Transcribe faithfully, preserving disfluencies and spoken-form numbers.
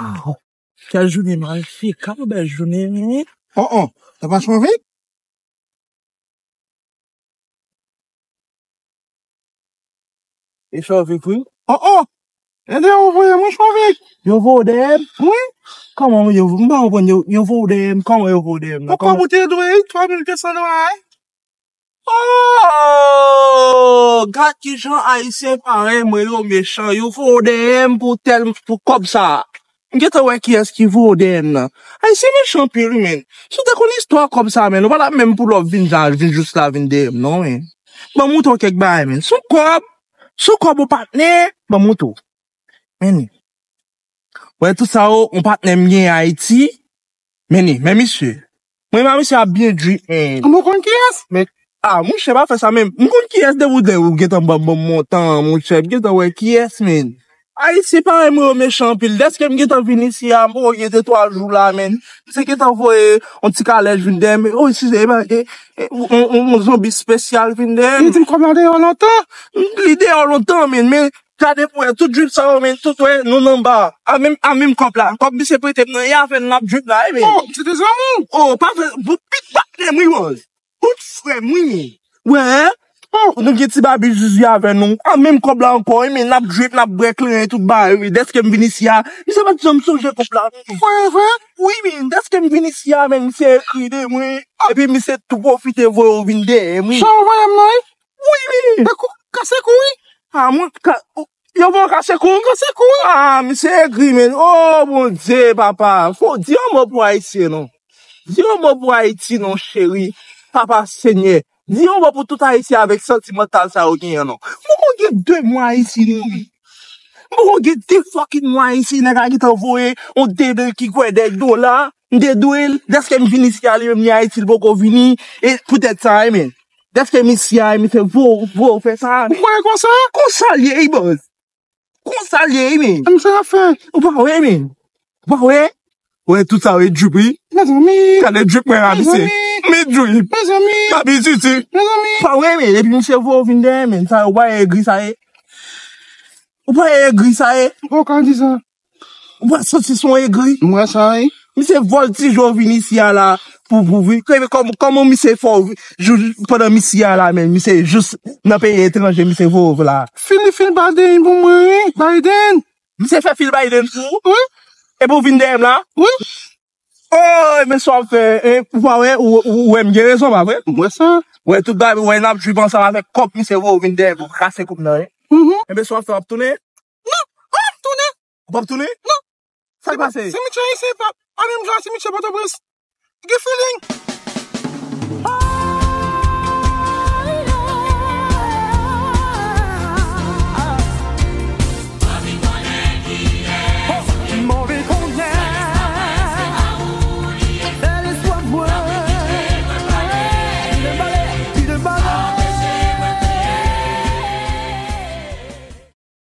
Ah, kèl jounen malfekan, bèl jounen, wi. Oh, oh, sa pa chove? E chove, wi. Oh, oh, e de yo voye mwen chove. Yo voye dèyè m? Wi. Kòman yo, m pa konprann, yo, yo voye dèyè m, kòman yo voye dèyè m nan? Poko boute dwe, twa mil de san dola, wi. Oh! Gad kijan Ayisyen parèy mwen yo mechan. Yo voye dèyè m pou tèl, pou kòb sa. M gentan wè kiyès ki voye dèyè m nan. Ayisyen mechan anpil, wi, men. Si w te konn istwa kòb sa, men, ou pa t ap menm pull up vin jan, vin jis la, vin dèyè m, non, men. Ban m montre w kèk bagay, men. Sou kòb, sou kòb, yon patnè, ban m montre w. Men, wè tout sa yo, yon patnè m gen Ayiti, men, men misye. Mwen, men misye ap byen drip, men. Ou konn kiyès? Men, ah, monchè, pa fè sa, men. M konn kiyès depi w, depi w gentan ban, ban m montan, monchè. M gentan wè kiyès, men. Ayisyen parèy mwen yo mechan anpil. Dèske m gentan vin isi a, m poko gen de twa jou la, men. Misye gentan voye yon ti kalèj vin dèyè m. Oh, si se, e, e, e, yon, yon, yon zonbi espesyal vin dèyè m. Li di m kòb la deyò lontan. Li deyò lontan, men, men gade pou wè, tout drip sa yo, men, tout wè, nou nan ba. A menm, a menm kòb la. Kòb misye prete m nan, e avè n l ap drip la, e, men. Oh, se te zanmi w? Oh, pa fè, pou pit patnè m, wi, bòz. Tout frè m, wi, men. Wè. Oh, nou gen ti babi Zuzu avè nou. A menm kòb la ankò, wi, men n ap drip, n ap bwè kleren, tout bagay, wi. Dèske m vin isi a, misye pa t janm sonje kòb la, men. Vre, vre? Wi, men. Dèske m vin isi a, men, misye ekri de mwen. Epi misye tou pwofite voye w vin dèyè m, wi. Sa w voye m nan, wi? Wi, men. E kou, kase kou, wi. A, mwen, ka, Yo voye w kase kou? Kase kou, wi. Ah, misye egri, men. Oh, Bondye, papa. Fò di yon mo pou Ayisyen, non. Di yon mo pou Ayiti, non, cheri. Papa Senyè. Di yon mo pou tout Ayisyen avèk santimantal sa yo genyen, non. M poko gen de mwa isi, non, wi. M poko gen de fucking mwa isi, nèg la gentan voye yon de mil ki kwè de dola. M te dwe l, dèske m vin isi a, li menm li Ayiti, li poko vini, e poutèt sa, e men. Dèske m isi a, e misye voye w, voye w fè sa. Ou kwè konsa? Konsa l ye, wi, bòz. Konsa l ye, wi, men. Misye ap fè. Ou pa wè, men. Ou pa wè? Wè, tout sa, wè, drip, wi. Mezanmi. Gade drip mwen la, misye. Mezanmi. Mi drip. Mezanmi. Papi titi. Mezanmi. Pa wè, men. Epi misye voye w vin dèyè, men. Sa, ou pa egri sa ye. Ou pa egri sa ye. Ou ka di sa. Ou pa santi son egri? M wè sa, wi. Misye vòltije w vin isi a la pou, pou vin. Kòm, kòm, kòman misye fè w jou, pandan misye a la, men misye jis nan peyi etranje, misye voye w la. Phil, Phil Biden pou mwen, wi. Biden. Misye fè Phil Biden pou ou? Wi. Epi w vin dèyè m la? Wi. Oh, men sa w ap fè, hein? Ou pa wè, ou, ou, ou wè m gen rezon, pa vre? M wè sa. Wè, tout bagay, wè, n ap drip ansanm avèk kòb, misye voye w vin dèyè pou kase kòb nan, hein? Mhm. Enben, sa w ap fè, w ap tounen? Non, m p ap tounen. Ou p ap tounen? Non. Sa k pase? Si Mitchell isi, pa, pa menm jan si Mitchell Pòtoprens. Gen feeling.